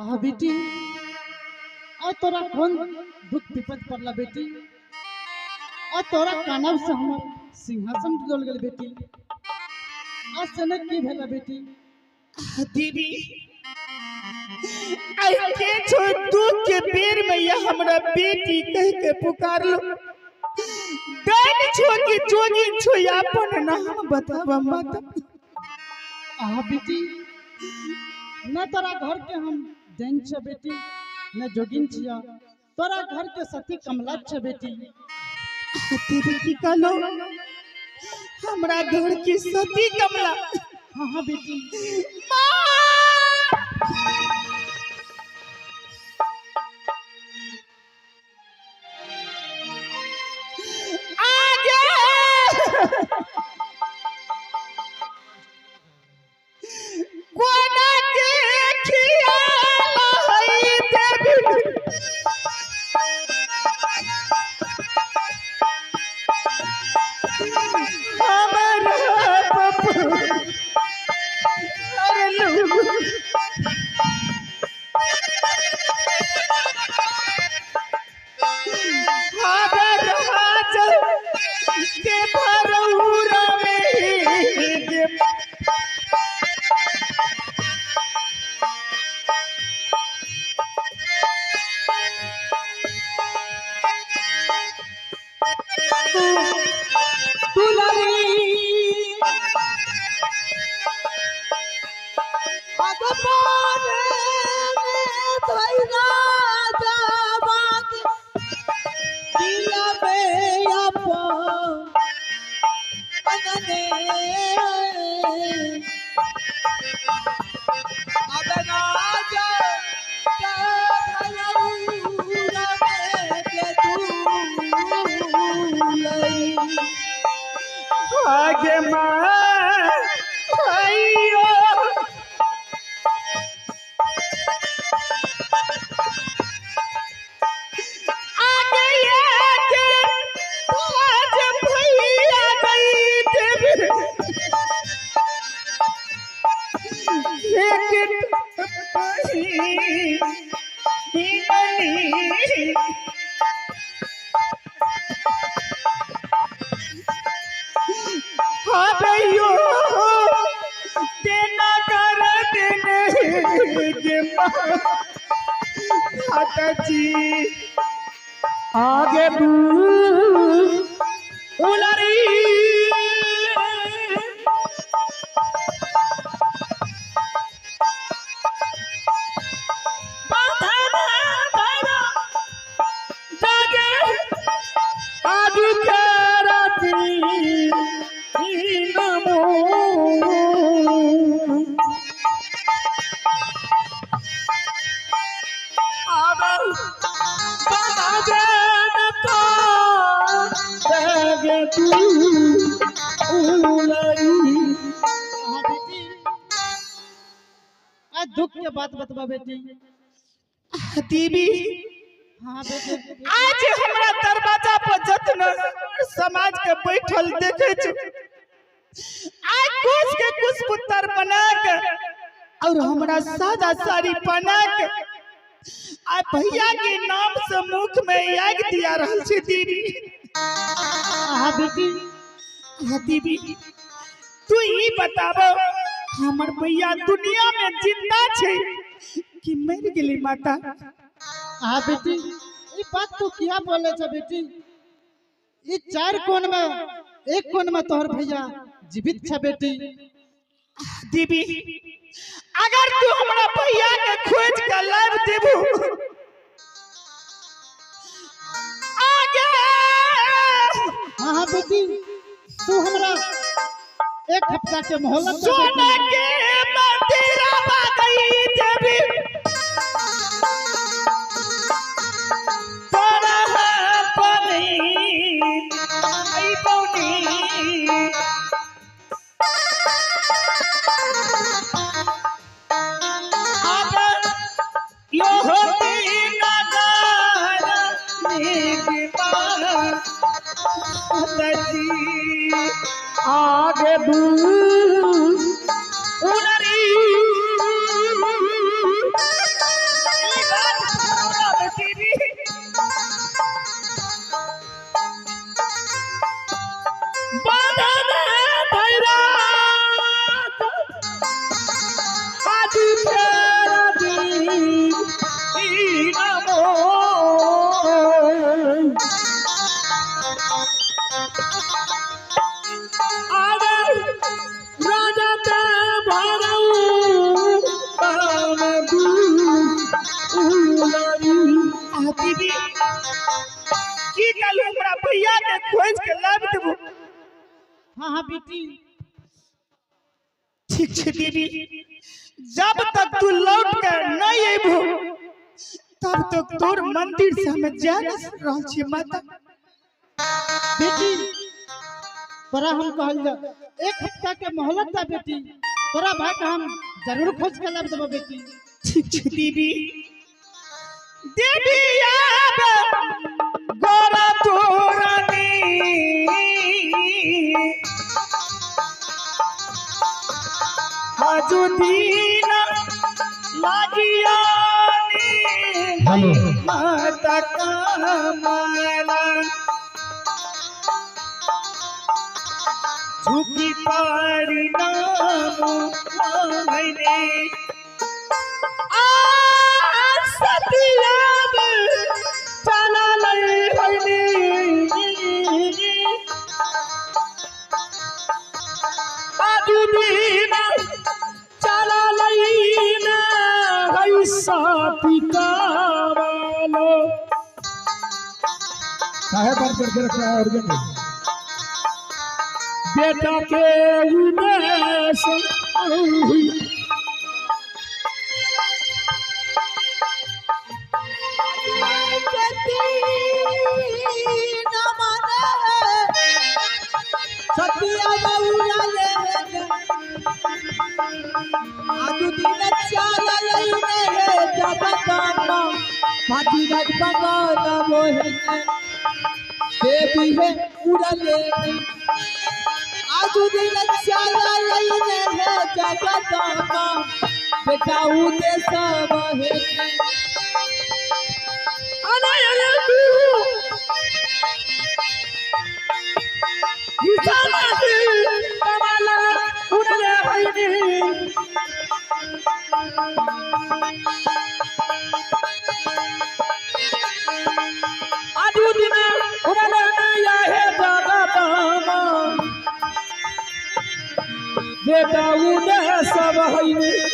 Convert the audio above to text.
आहा बेटी, आ तोरा कौन दुख विपद पड़ला बेटी? आ तोरा कानब से हमर सिंहासन डोल गेल बेटी। आ सने की भेला बेटी? दीदी, आई के छो दुख के बेर में यह हमरा बेटी कह के पुकारलो। डाइन छो कि जोगिन छो, अपन नाम बतावा माता। आहा बेटी, न तोरा घर के हम जैन छ बेटी, न जोगिन छिया, तोरा घर के सती कमला छ बेटी। दीदी की कहलो हमरा घर की सती कमला? हाँ हाँ बेटी। आगे माँ आइयो आगे आगे आज भैया गई देवी एक बनी माताजी आगे उलरी दुख के बात बतवा बेटी। दीदी हाँ बेटी, आज हमरा दरवाजा पर जतन समाज के बैठल देखे छु, आज कुछ के कुछ पुत्र बना के और हमरा सादा साड़ी बना के आ भैया के नाम से मुख में आग दिया रहल छी दीदी। हाँ बेटी। हाँ दीदी, तू ई बताबो हमर भैया दुनिया में जिंदा छे कि मर गेली माता? हाँ बेटी, ई बात तू क्या बोले छे बेटी? ई चार कोण में एक कोण में तोहर भैया जीवित छे बेटी। दीदी, अगर तू हमरा भैया के खोज के लाभ देबू आगे। हाँ हाँ बेटी, तू हमरा एक हफ्ता के मोहलत सोना के मंदिरवा गई देवी तोरा बनी आई बनी आगे यो होती नगर नीक माता जी आगे उनरी। दीदी की कल हमरा भैया के खोज के लाब देबो? हाँ हाँ बेटी। ठीक छै दीदी, जब तक तू लौट के नहीं अबो तब तक तोर मंदिर से हम जा नहीं रहल छी माता। बेटी तोरा हम कहल जा एक हफ्ता के मोहलत दा बेटी, तोरा भाई के हम जरूर खोज के लाब देबो बेटी। ठीक छै दीदी। देवी आब गोरा तोरानी आजु दीन लागियानी माता कमला झुकी पारी नाम मैने आ सतियाब चला लई होइनी आजु दीन चला लई ना हई साथी कावालो। काहे बंद करके रखा है अर्जुन ने? बेटा के उदेश बेटा उदे सब है बेटा उदे सब है।